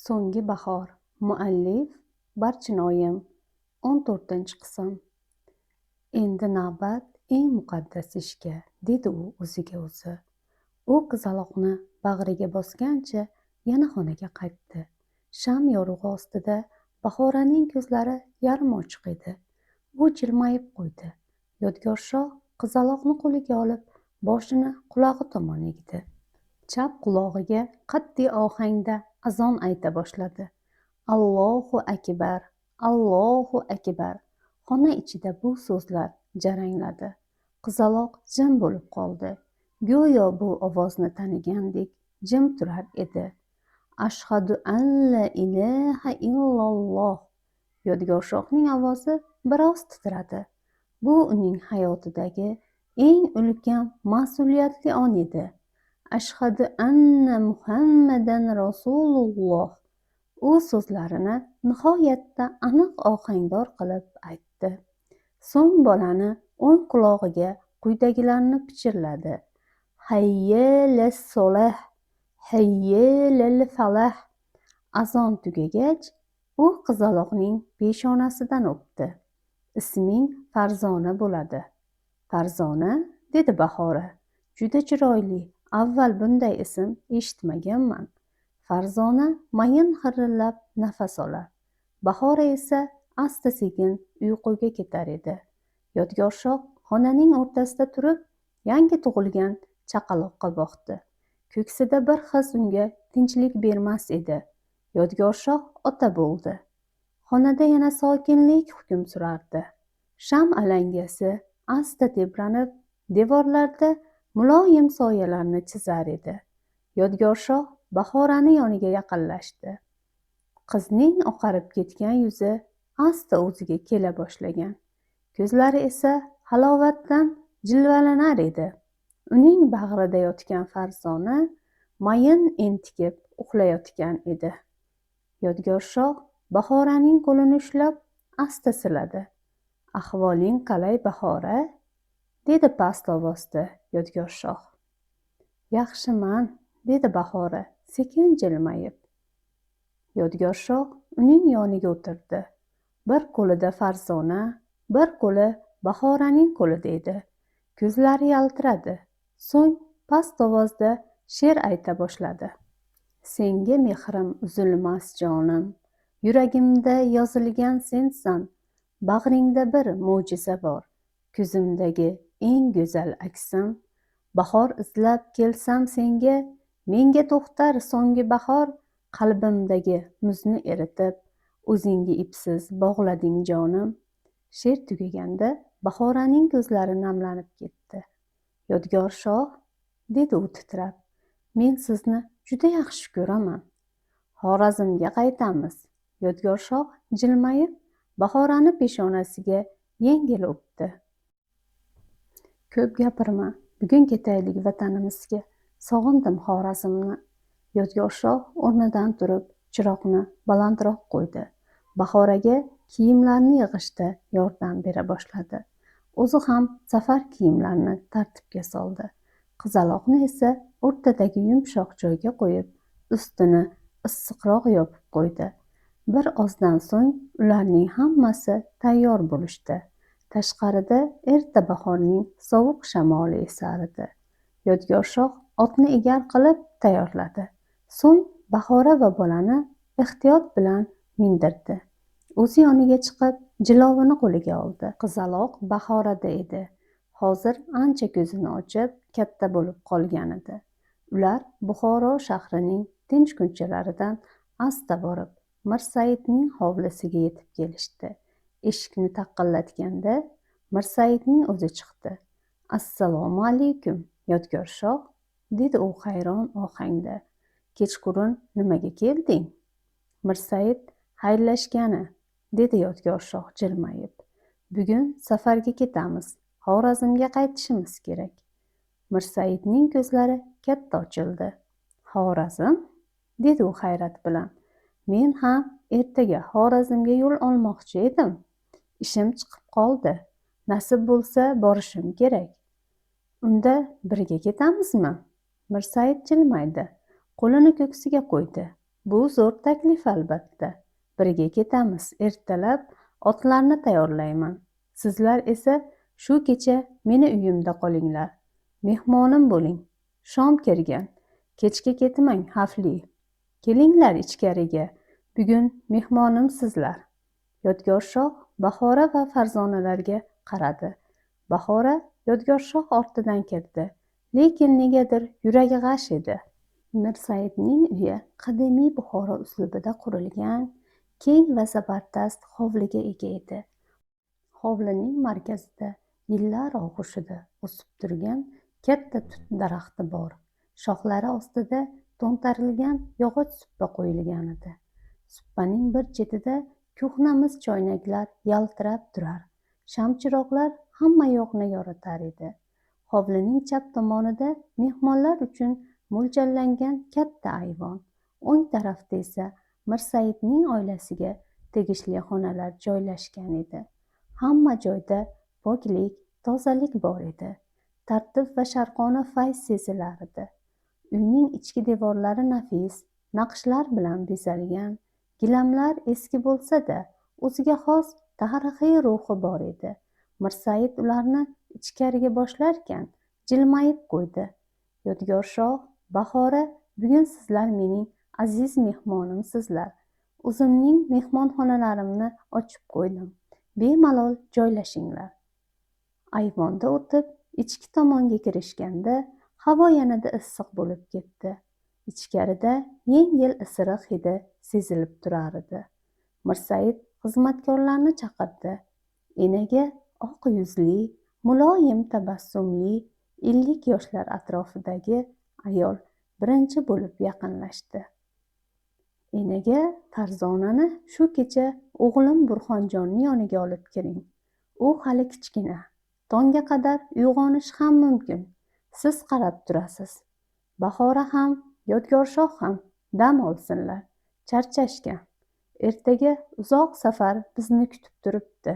So'nggi bahor. Muallif Barchinoyim. 14-qism. Endi navbat eng muqaddas ishga, dedi u o'ziga o'zi. U qizaloqni bag'riga bosgancha yana xonaga qaytdi. Sham yorug'i ostida Bahoraning ko'zlari yarim ochiq edi. U jilmayib qo'ydi. Yodgorshoh qizaloqni qo'liga olib, boshini qulog'i tomon egdi. Chap qulog'iga qat'iy ohangda azon ayta boshladi. Allohu akbar, Allohu akbar. Xona ichida bu so'zlar jarangladi. Qizaloq jim bo'lib qoldi. Go'yo bu ovozni tanigandek jim turar edi. Ashhadu an la ilaha illalloh. Yodgorshohning ovozi biroz titradi. Bu uning hayotidagi eng ulkan mas'uliyatli on edi. Ashhadu anna Muhammadan Rasululloh. U so'zlarini nihoyatda aniq ohangdor qilib aytdi. So'ng bolani o'ng qulog'iga quyidagilarni pichirladi. Hayya lis-solah, hayya lil-falah. Azon tugagach, u qizaloqning peshonasidan o'pdi. Isming Farzona bo'ladi. Farzona, dedi Bahora. Juda chiroyli. Avval bunday ism eshitmaganman. Farzona mayin xirillab nafas olar. Bahora esa asta-sekin uyquga ketar edi. Yodgorshoh xonaning o'rtasida turib, yangi tug'ilgan chaqaloqqa boqdi. Ko'ksida bir his unga tinchlik bermas edi. Yodgorshoh ota bo'ldi. Xonada yana sokinlik hukm surardi. Sham alangasi asta tebranib, devorlarda muloyim soyalarni chizar edi. Yodgorshoh Bahorani yoniga yaqinlashdi. Qizning oqarib ketgan yuzi asta o'ziga kela boshlagan. Ko'zlari esa halovatdan jilvalanar edi. Uning bag'rida yotgan Farzona mayin entikib uxlayotgan edi. Yodgorshoh Bahoraning qo'lini ushlab asta siladi. Ahvoling qalay, Bahora? Dedi past ovozda Yodgorshoh. Yaxshiman, dedi Bahora sekin jilmayib. Yodgorshoh uning yoniga o'tirdi. Bir qo'lida Farzona, bir qo'li Bahoraning qo'lida edi. Ko'zlari yaltiradi. So'ng past ovozda she'r ayta boshladi. Senga mehrim uzilmas jonim, yuragimda yozilgan sensan, bag'ringda bir mo'jiza bor, ko'zimdagi eng go'zal aksim. Bahor izlab kelsam senga, menga to'xtar so'nggi bahor, qalbimdagi muzni eritib, o'zingga ipsiz bog'lading jonim. She'r tugaganda Bahoraning ko'zlari namlanib ketdi. Yodgorshoh, dedi u titrab, men sizni juda yaxshi ko'raman. Xorazmga qaytamiz. Yodgorshoh jilmayib Bahorani peshonasiga yengil o'pdi. Ko'p gapirma, bugun ketaylik vatanimizga. Sog'indim Xorazmni. Yodgorshoh o'rnidan turib, chiroqni balandroq qo'ydi. Bahoraga kiyimlarni yig'ishda yordam bera boshladi. O'zi ham safar kiyimlarini tartibga soldi. Qizaloqni esa o'rtadagi yumshoq joyga qo'yib, ustini issiqroq yopib qo'ydi. Bir ozdan so'ng ularning hammasi tayyor bo'lishdi. Tashqarida erta bahorning sovuq shamoli esar edi. Yodgorshoh otni egar qilib tayyorladi. So'ng Bahora va bolani ehtiyot bilan mindirdi. O'zi yoniga chiqib, jilovini qo'liga oldi. Qizaloq Bahorada edi. Hozir ancha ko'zini ochib, katta bo'lib qolgan edi. Ular Buxoro shahrining tinch ko'chalaridan asta borib, Mirsaidning hovlisiga yetib kelishdi. Eshikni taqillatganda Mirsaidning o'zi chiqdi. Assalomu alaykum, Yodgorshoh, dedi u hayron ohangda. Kechqurun nimaga kelding? Mirsaid xayrlashgani, dedi Yodgorshoh jilmayib. Bugun safarga ketamiz. Xorazmga qaytishimiz kerak. Mirsaidning ko'zlari katta ochildi. Xorazm? Dedi u hayrat bilan. Men ham ertaga Xorazmga yo'l olmoqchi edim. Ishim chiqib qoldi. Nasib bo'lsa borishim kerak. Unda birga ketamizmi? Mirsaid jilmaydi. Qo'lini ko'ksiga qo'ydi. Bu zo'r taklif albatta. Birga ketamiz. Ertalab otlarni tayyorlayman. Sizlar esa shu kecha meni uyimda qolinglar. Mehmonim bo'ling. Shom kirgan. Kechga ketmang, xavfli. Kelinglar ichkariga. Bugun mehmonimsizlar. Yodgorshoh Bahora va Farzonalarga qaradi. Bahora Yodgorshoh ortidan kirdi. Lekin negadir yuragi g'ash edi. Mirsaidning uyi qadimiy Buxoro uslubida qurilgan keng va zabardast hovliga ega edi. Hovlining markazida yillar og'ushida o'sib turgan katta tut daraxti bor. Shoxlari ostida to'ntarilgan yog'och suppa qo'yilgan edi. Suppaning bir chetida ko'hna mis choynaklar yaltirab turar. Shamchiroqlar hamma yoqni yoritar edi. Hovlining chap tomonida mehmonlar uchun mo'ljallangan katta ayvon, o'ng tarafda esa Mirsaidning oilasiga tegishli xonalar joylashgan edi. Hamma joyda poklik, tozalik bor edi. Tartib va sharqona fayz sezilar edi. Uyning ichki devorlari nafis naqshlar bilan bezalgan. Gilamlar eski bo'lsa-da, o'ziga xos tarixiy ruhi bor edi. Mirsaid ularni ichkariga boshlarkan jilmayib qo'ydi. Yodgorshoh, Bahora, bugun sizlar mening aziz mehmonimsizlar. O'zimning mehmonxonalarimni ochib qo'ydim. Bemalol joylashinglar. Ayvonda o'tib, ichki tomonga kirishganda havo yanada issiq bo'lib ketdi. Ichkarida yengil isiriq hidi sezilib turar edi. Mirsaid xizmatkorlarni chaqirdi. Enaga oq yuzli, muloyim tabassumli, 50 yoshlar atrofidagi ayol birinchi bo'lib yaqinlashdi. Enaga Farzonani shu kecha o'g'lim Burxonjonni yoniga olib kiring. U hali kichkina. Tongga qadar uyg'onishi ham mumkin. Siz qarab turasiz. Bahora ham, Yodgorshoh ham dam olsinlar. Charchashgan. Ertaga uzoq safar bizni kutib turibdi.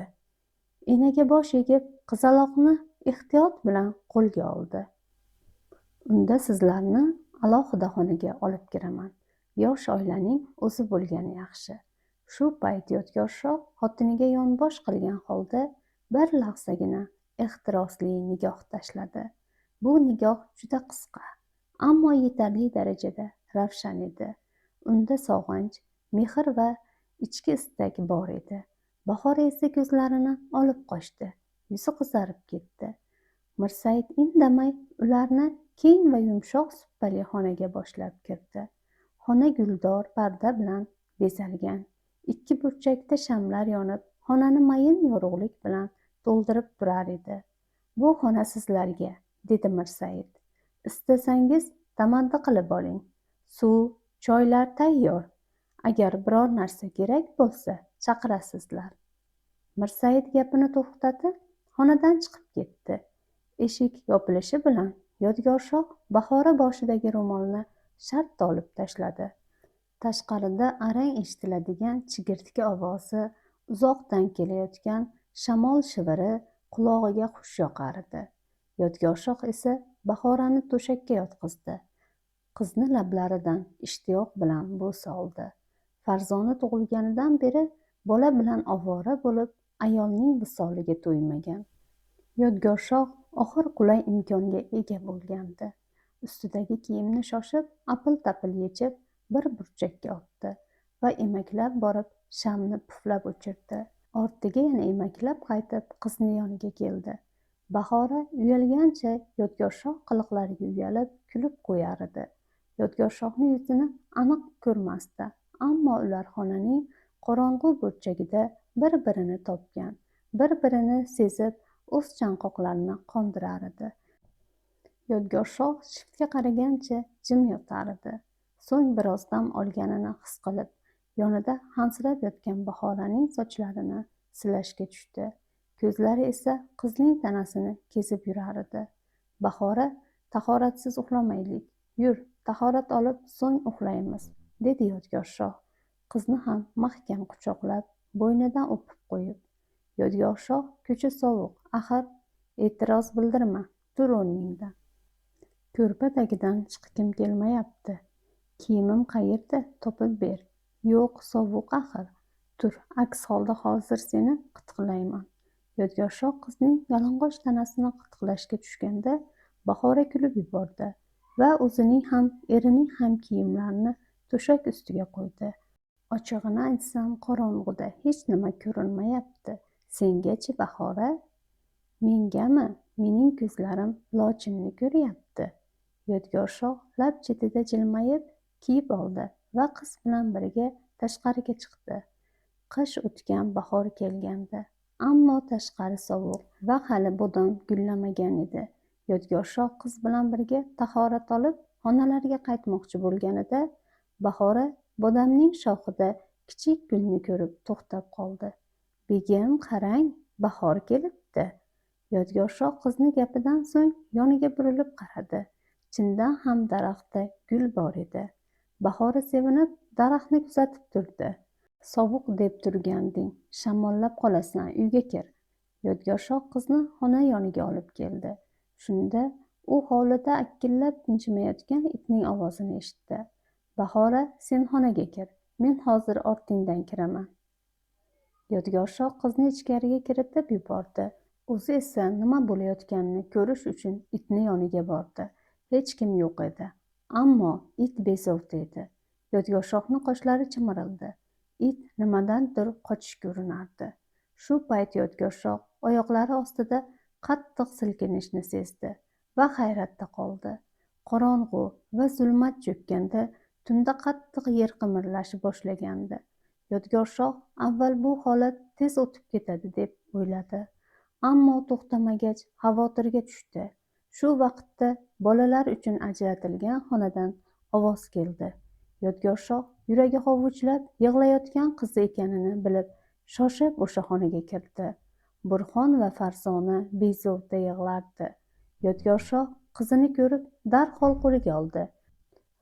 Enaga bosh egib, qizaloqni ehtiyot bilan qo'lga oldi. Unda sizlarni alohida xonaga olib kiraman. Yosh oilaning o'zi bo'lgani yaxshi. Shu payt Yodgorshoh xotiniga yonbosh qilgan holda bir lahzagina ehtirosli nigoh tashladi. Bu nigoh juda qisqa, ammo yetarli darajada ravshan edi. Unda sog'inch, mehr va ichki istak bor edi. Bahora esa ko'zlarini olib qochdi, yuzi qizarib ketdi. Mirsaid indamay ularni keng va yumshoq suppali xonaga boshlab kirdi. Xona guldor parda bilan bezalgan. Ikki burchakda shamlar yonib, xonani mayin yorug'lik bilan to'ldirib turar edi. Bu xona sizlarga, dedi Mirsaid. Istasangiz tamaddi qilib oling. Suv, choylar tayyor. Agar biror narsa kerak bo'lsa, chaqirasizlar. Mirsaid gapini to'xtatib, xonadan chiqib ketdi. Eshik yopilishi bilan Yodgorshoh Bahora boshidagi ro'molni shartta olib tashladi. Tashqarida arang eshitiladigan chigirtka ovozi, uzoqdan kelayotgan shamol shiviri qulog'iga xush yoqar edi. Yodgorshoh esa Bahorani to'shakka yotqizdi. Qizni lablaridan ishtiyoq bilan bo'sa oldi. Farzona tug'ilganidan beri bola bilan ovora bo'lib, ayolning visoliga to'ymagan. Yodgorshoh oxir qulay imkonga ega bo'lgandi. Ustidagi kiyimni shoshib, apil-tapil yechib, bir burchakka otdi va emaklab borib shamni puflab o'chirdi. Ortiga yana emaklab qaytib, qizni yoniga keldi. Bahora uyalgancha Yodgorshoh qiliqlariga uyalib, kulib qo'yar edi. Yodgorshohning yuzini aniq ko'rmasdi, ammo ular xonaning qorong'u burchagida bir-birini topgan, bir-birini sezib, o'z chanqoqlarini qondirar edi. Yodgorshoh shiftga qaragancha jim yotar edi. So'ng biroz dam olganini his qilib, yonida hansirab yotgan Bahoraning sochlarini silashga tushdi. Ko'zlari esa qizning tanasini kezib yurar edi. Bahora, tahoratsiz uxlamaylik. Yur, tahorat olib, so'ng uxlaymiz, dedi Yodgorshoh. Qizni ham mahkam quchoqlab, bo'ynidan o'pib qo'yib. Yodgorshoh, ko'cha sovuq, axir, e'tiroz bildirma, tur o'rningdan. Ko'rpa tagidan chiqkim kelmayapti. Kiyimim qayerda, topib ber. Yo'q, sovuq axir. Tur, aks holda hozir seni qitiqlayman. Yodgorshoh qizning yalang'och tanasini qitiqlashga tushganda Bahora kulib yubordi va o'zining ham, erining ham kiyimlarini to'shak ustiga qo'ydi. Ochig'ini aytsam, qorong'uda hech nima ko'rinmayapti. Senga-chi, Bahora? Mengami? Mening ko'zlarim lochinni ko'ryapti. Yodgorshoh lab chetida jilmayib kiyib oldi va qiz bilan birga tashqariga chiqdi. Qish o'tgan, bahor kelgandi. Ammo tashqari sovuq va hali bodom gullamagan edi. Yodgorshoh qiz bilan birga tahorat olib, xonalariga qaytmoqchi bo'lganida Bahora bodamning shoxida kichik gulni ko'rib to'xtab qoldi. Begim, qarang, bahor kelibdi. Yodgorshoh qizni gapidan so'ng yoniga burilib qaradi. Chindan ham daraxtda gul bor edi. Bahora sevinib daraxtni kuzatib turdi. Sovuq deb turganding, shamollab qolasan, uyga kir. Yodgorshoh qizni xona yoniga olib keldi. Shunda u hovlida akillab tinchimayotgan itning ovozini eshitdi. Bahora, sen xonaga kir, men hozir ortingdan kiraman. Yodgorshoh qizni ichkariga kiritib yubordi. O'zi esa nima bo'layotganini ko'rish uchun itni yoniga bordi. Hech kim yo'q edi. Ammo it bezovta edi. Yodgorshohning qoshlari chimirildi. It nimadandir qochishga urinardi. Shu payt Yodgorshoh oyoqlari ostida qattiq silkinishni sezdi va hayratda qoldi. Qorong'u va zulmat cho'kkanda tunda qattiq yer qimirlashi boshlagandi. Yodgorshoh avval bu holat tez o'tib ketadi deb o'yladi. Ammo to'xtamagach xavotirga tushdi. Shu vaqtda bolalar uchun ajratilgan xonadan ovoz keldi. Yodgorshoh yuragi hovuchlab yig'layotgan qizi ekanini bilib, shoshib o'sha xonaga kirdi. Burxon va Farzona bezovta yig'lardi. Yodgorshoh qizini ko'rib darhol qo'liga oldi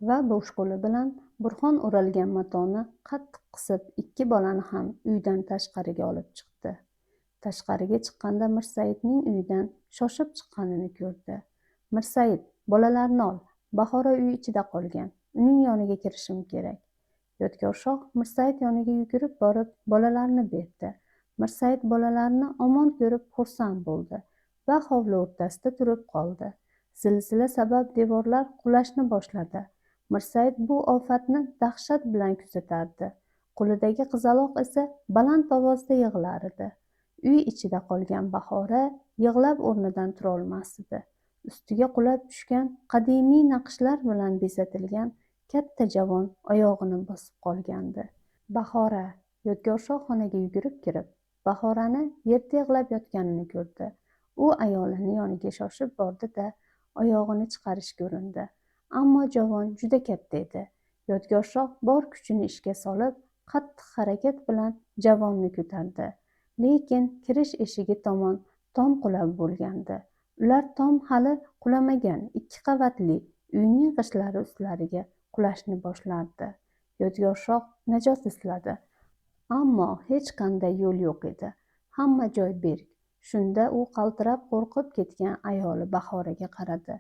va bo'sh qo'li bilan Burxon o'ralgan matoni qattiq qisib, ikki bolani ham uydan tashqariga olib chiqdi. Tashqariga chiqqanda Mirsaidning uydan shoshib chiqqanini ko'rdi. Mirsaid, bolalarni ol. Bahora uy ichida qolgan. Uning yoniga kirishim kerak. Yodgorshoh Mirsaid yoniga yugurib borib, bolalarni berdi. Mirsaid bolalarni omon ko'rib xursand bo'ldi va hovli o'rtasida turib qoldi. Zilzila sabab devorlar qulashni boshladi. Mirsaid bu ofatni dahshat bilan kuzatardi. Qo'lidagi qizaloq esa baland ovozda yig'lar edi. Uy ichida qolgan Bahora yig'lab o'rnidan turolmas edi. Ustiga qulab tushgan qadimiy naqshlar bilan bezatilgan katta javon oyog'ini bosib qolgandi. Bahora! Yodgorshoh xonaga yugurib kirib, Bahorani yerda yig'lab yotganini ko'rdi. U ayolini yoniga shoshib bordi-da, oyog'ini chiqarishga urindi. Ammo javon juda katta edi. Yodgorshoh bor kuchini ishga solib, qattiq harakat bilan javonni ko'tardi. Lekin kirish eshigi tomon tom qulab bo'lgandi. Ular tom hali qulamagan ikki qavatli uyning g'ishlari ustlariga qulashni boshlardi. Yodgorshoh najot izladi. Ammo hech qanday yo'l yo'q edi. Hamma joy berk. Shunda u qaltirab qo'rqib ketgan ayoli Bahoraga qaradi.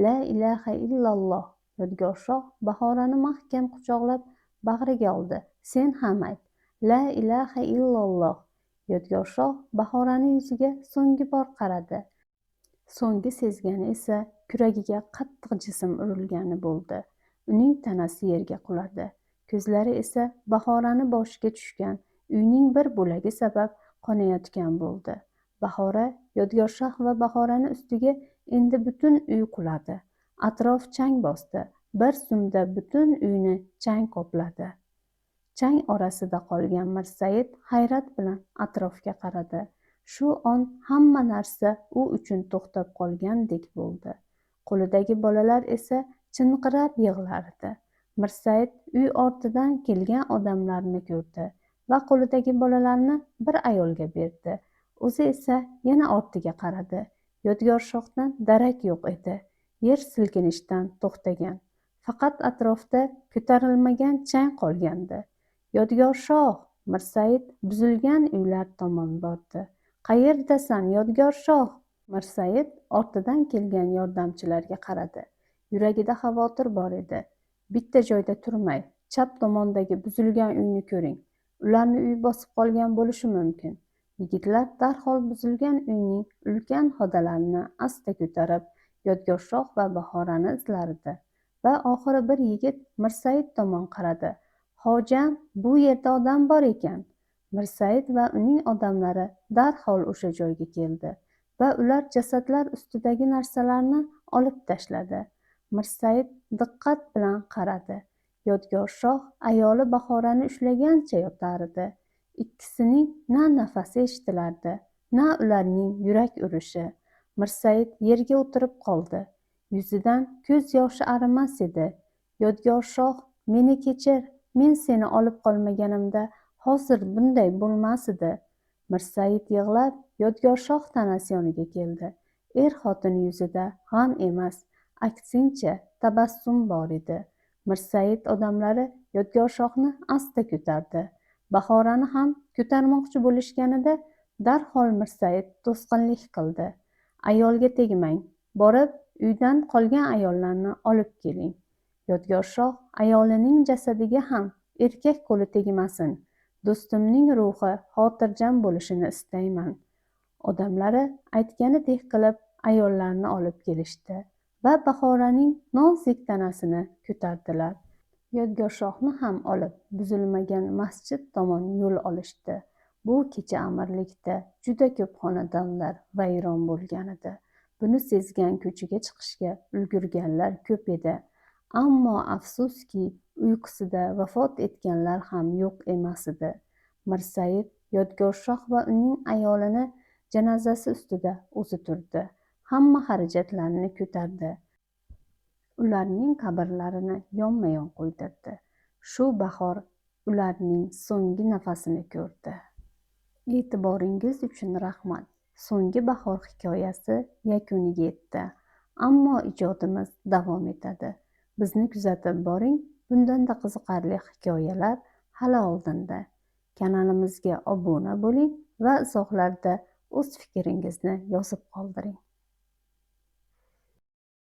La ilaha illalloh. Yodgorshoh Bahorani mahkam quchoqlab bag'riga oldi. Sen ham ayt. La ilaha illalloh. Yodgorshoh Bahorani yuziga so'nggi bor qaradi. So'nggi sezgani esa kuragiga qattiq jism urilgani bo'ldi. Uning tanasi yerga quladi. Ko'zlari esa Bahorani boshiga tushgan uyning bir bo'lagi sabab qonayotgan bo'ldi. Bahora, Yodgorshoh va Bahorani ustiga endi butun uy quladi. Atrof chang bosdi. Bir zumda butun uyni chang qopladi. Chang orasida qolgan Mirsaid hayrat bilan atrofga qaradi. Shu on hamma narsa u uchun to'xtab qolgandek bo'ldi. Qo'lidagi bolalar esa chinqirab yig'lardi. Mirsaid uy ortidan kelgan odamlarni ko'rdi va qo'lidagi bolalarni bir ayolga berdi. O'zi esa yana ortiga qaradi. Yodgorshohdan darak yo'q edi. Yer silkinishdan to'xtagan. Faqat atrofda ko'tarilmagan chang qolgandi. Yodgorshoh! Mirsaid buzilgan uylar tomon bordi. Qayerdasan, Yodgorshoh? Mirsaid ortidan kelgan yordamchilarga qaradi. Yuragida xavotir bor edi. Bitta joyda turmay, chap tomondagi buzilgan uyni ko'ring. Ularni uyi bosib qolgan bo'lishi mumkin. Yigitlar darhol buzilgan uyning ulkan xodalarini asta ko'tarib, Yodgorshoh va Bahorani izlardi. Va oxiri bir yigit Mirsaid tomon qaradi. Hojam, bu yerda odam bor ekan. Mirsaid va uning odamlari darhol o'sha joyga keldi va ular jasadlar ustidagi narsalarni olib tashladi. Mirsaid diqqat bilan qaradi. Yodgorshoh ayoli Bahorani ushlagancha yotar edi. Ikkisining na nafasi eshitilardi, na ularning yurak urishi. Mirsaid yerga o'tirib qoldi. Yuzidan ko'z yoshi arimas edi. Yodgorshoh, meni kechir, men seni olib qolmaganimda hozir bunday bo'lmas edi. Mirsaid yig'lab Yodgorshoh tanasi yoniga keldi. Er-xotin yuzida g'am emas, aksincha tabassum bor edi. Mirsaid odamlari Yodgorshohni asta ko'tardi. Bahorani ham ko'tarmoqchi bo'lishganida darhol Mirsaid to'sqinlik qildi. Ayolga tegmang, borib uydan qolgan ayollarni olib keling. Yodgorshoh ayolining jasadiga ham erkak qo'li tegmasin. Do'stimning ruhi xotirjam bo'lishini istayman. Odamlari aytganidek qilib ayollarni olib kelishdi va Bahoraning nozik tanasini ko'tardilar. Yodgorshohni ham olib buzilmagan masjid tomon yo'l olishdi. Bu kecha amirlikda juda ko'p xonadonlar vayron bo'lgan edi. Buni sezgan ko'chaga chiqishga ulgurganlar ko'p edi. Ammo afsuski, uyqusida vafot etganlar ham yo'q emas edi. Mirsaid Yodgorshoh va uning ayolini janozasi ustida o'zi turdi. Hamma xarajatlarni ko'tardi. Ularning qabrlarini yonma-yon qo'ydirdi. Shu bahor ularning so'nggi nafasini ko'rdi. E'tiboringiz uchun rahmat. So'nggi bahor hikoyasi yakuniga yetdi. Ammo ijodimiz davom etadi. Bizni kuzatib boring. Bundanda qiziqarli hikoyalar hali oldinda. Kanalimizga obuna bo'ling va izohlarda o'z fikringizni yozib qoldiring.